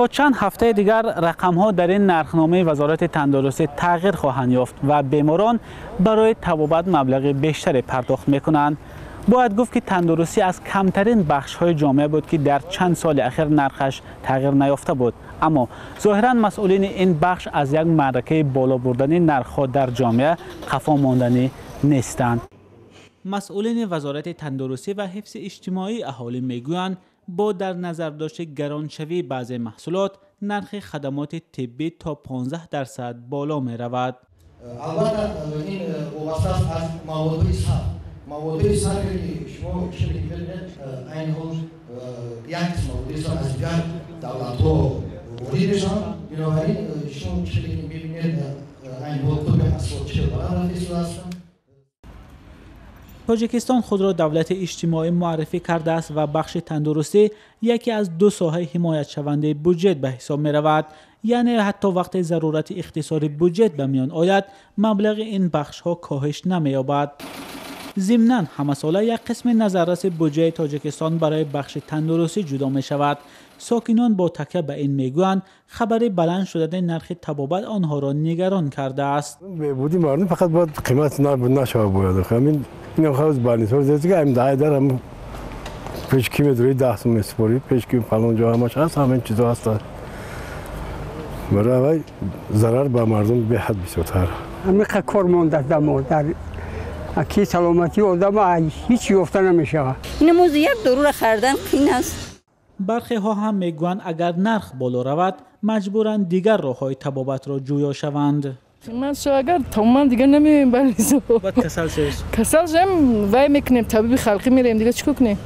То чанд ҳафтаи дигар рақамҳо дар ин нархномаи Вазорати тандурустӣ тағйир хоҳанд ёфт ва беморон барои табобат маблағи бештаре пардохт мекунанд. Бояд гуфт, ки тандурустӣ аз камтарин бахшҳои ҷомеа буд, ки дар чанд соли ахир нархаш тағйир наёфта буд. Аммо зоҳиран масъулини ин бахш аз як маъракаи боло бурдани нархҳо дар ҷомеа қафо монданӣ нестанд. Масъулини Вазорати тандурустӣ ва ҳифзи иҷтимоии аҳолӣ мегӯянд, бо дар назардошти гароншавии баъзе маҳсулот нархи хадамоти тиббӣ то 15% боло меравад. Албатта, ин вобаста аст аз маводҳои сарф. Маводҳои сарфе, ки шумо хеле мебинед, айни ҳол як қисм маводҳои сарф аз дигар давлатҳо ворид мешаванд. Бинобар ин, шумо хеле ки мебинед, айни ҳол қурби асвор чӣ баланд рафта истодааст. Тоҷикистон худро давлати иҷтимоӣ муаррифӣ кардааст ва бахши тандурустӣ яке аз ду соҳаи ҳимоятшавандаи буҷет ба ҳисоб меравад. Яъне ҳатто вақте зарурати ихтисори буҷет ба миён ояд, маблағи ин бахшҳо коҳиш намеёбад. Зимнан, ҳамасола як қисми назарраси буҷаи Тоҷикистон барои бахши тандурустӣ ҷудо мешавад. Сокинон бо такя ба ин мегӯянд, хабари баланд шудани нархи табобат онҳоро нигарон кардааст. Беҳбуди мардум фақат бояд қимат нашавад, бояд ҳамин инам хавз барнисор ки ҳамин дар ҳам пеш ки медурӣ, 10 сум месупорӣ, пеш ки фалон ҷо ҳамаш ҳаст, ҳамин чизо ҳаст. Барои вай зарар ба мардум беҳад бисёртар. Ҳамиқа кор монда дамо дар ки саломатии одам ҳеҷ ёфта намешавад. Инамоз як дорура харидан қин аст. Бархеҳо ҳам мегӯянд, агар нарх боло равад, маҷбуранд дигар роҳҳои табобатро ҷӯё шаванд. Ман шо агар тамоман дигар намеоем, бализо. Баъд касал шавед? Касал шавем, вай мекунем, табиби халқӣ мерем, дигар чӣ кор кунем?